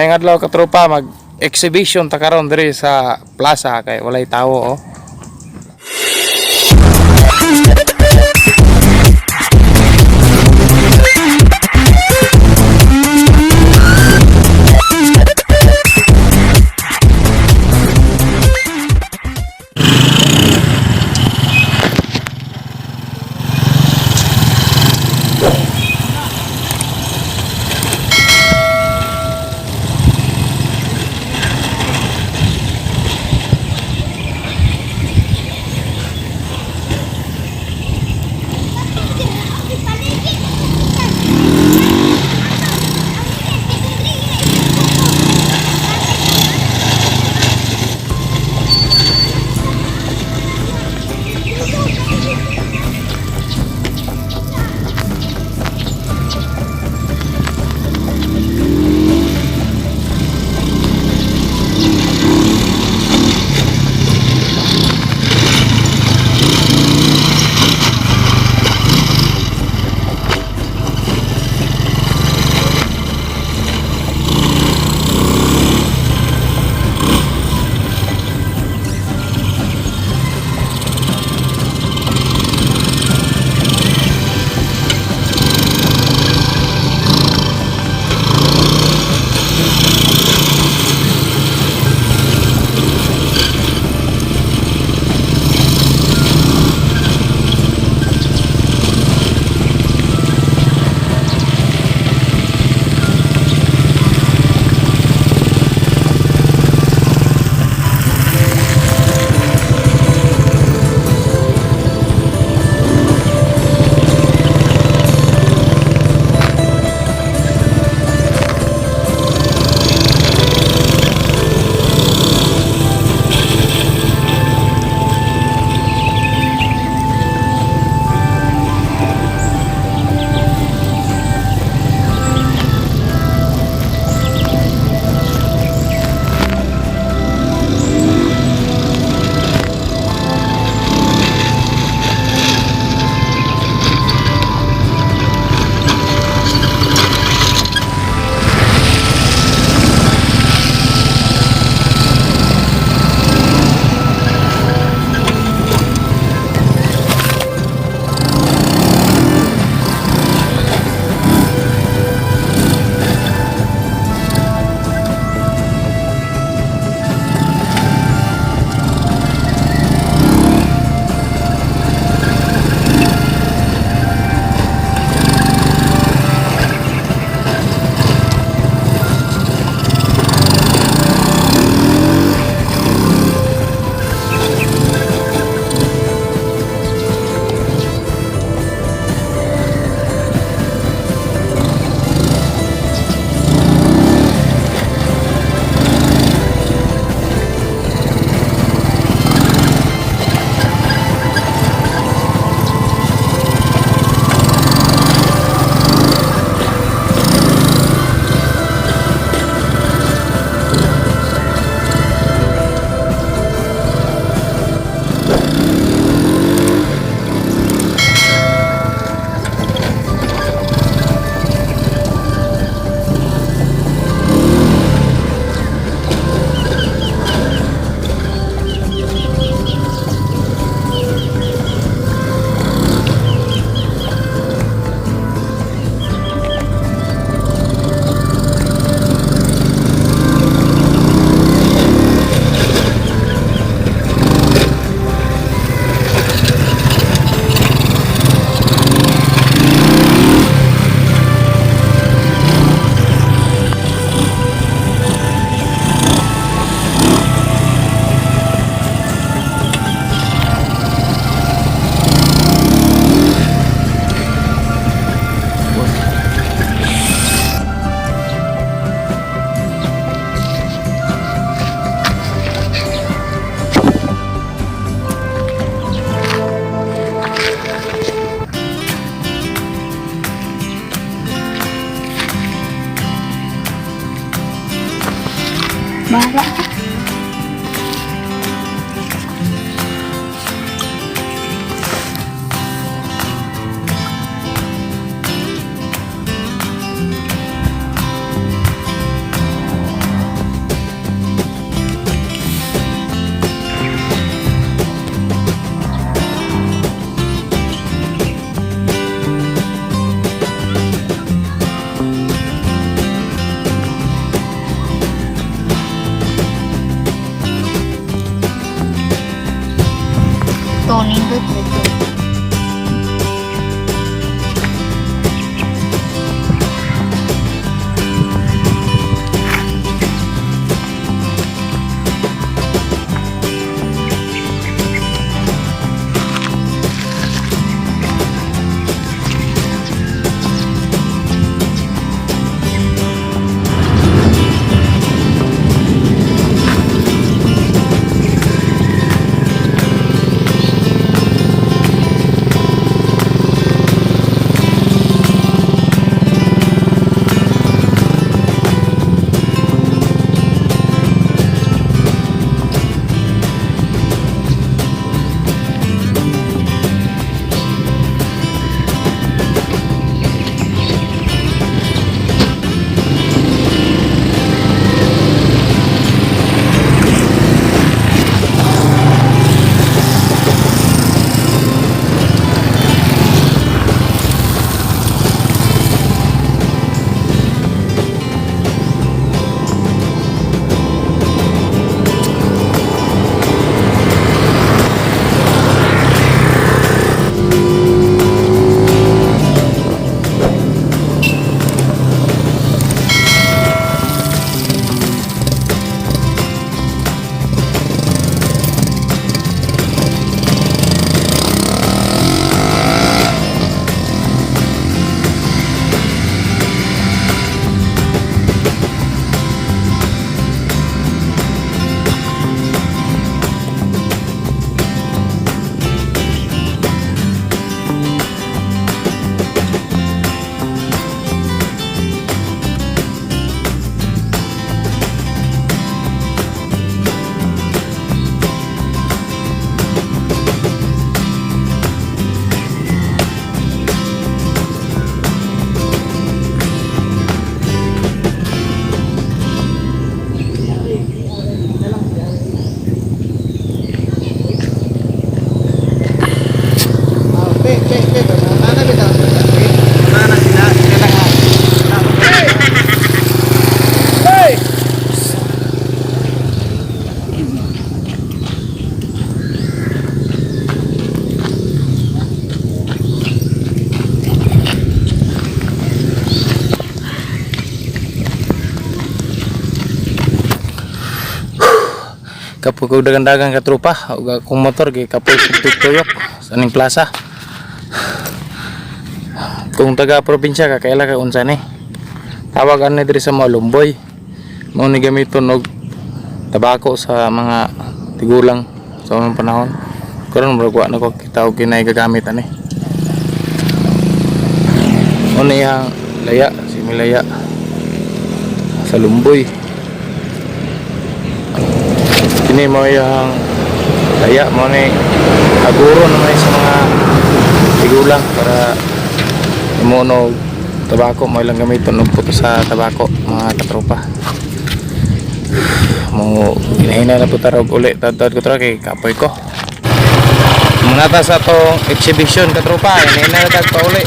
Maayong adlaw, katropa, mag exhibition ta karon diri sa plaza kay walay tawo oh. Bahala ka. Nindot medyo. Kapoy kog dagan-dagan ka tropa ug akong motor kay kapoy kog tuyok sa aning plaza. Kung taga probinsya ka, kaila ka unsa ni. Tawag ani diri sa mga lumboy. Mao ni gamiton og tabako sa mga tigulang sa unang panahon. Karon murag wa na ko kita og kinay gagamit ani. Mao ni iyang laya, si Milaya sa lumboy. Kini mo yung laya mo ni aguro naman sa mga tigulang para imuno tabako mo ilang gamiton og puto sa tabako, mga katropa. Mo hinahina na po tarog uli tad ko tra kay kapoy ko. Muna ta sa atong exhibition, katropa, hinahina na tag pauli.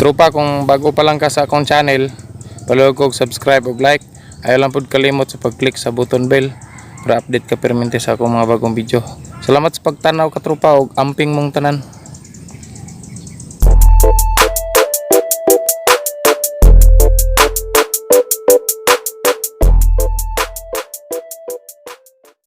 Katropa, kung bago pa lang ka sa akong channel, palihog og subscribe ug like. Ayaw lang pud kalimot sa pag-click sa button bell para update ka permente sa akong mga bagong video. Salamat sa pagtanaw, katropa, ug amping mong tanan.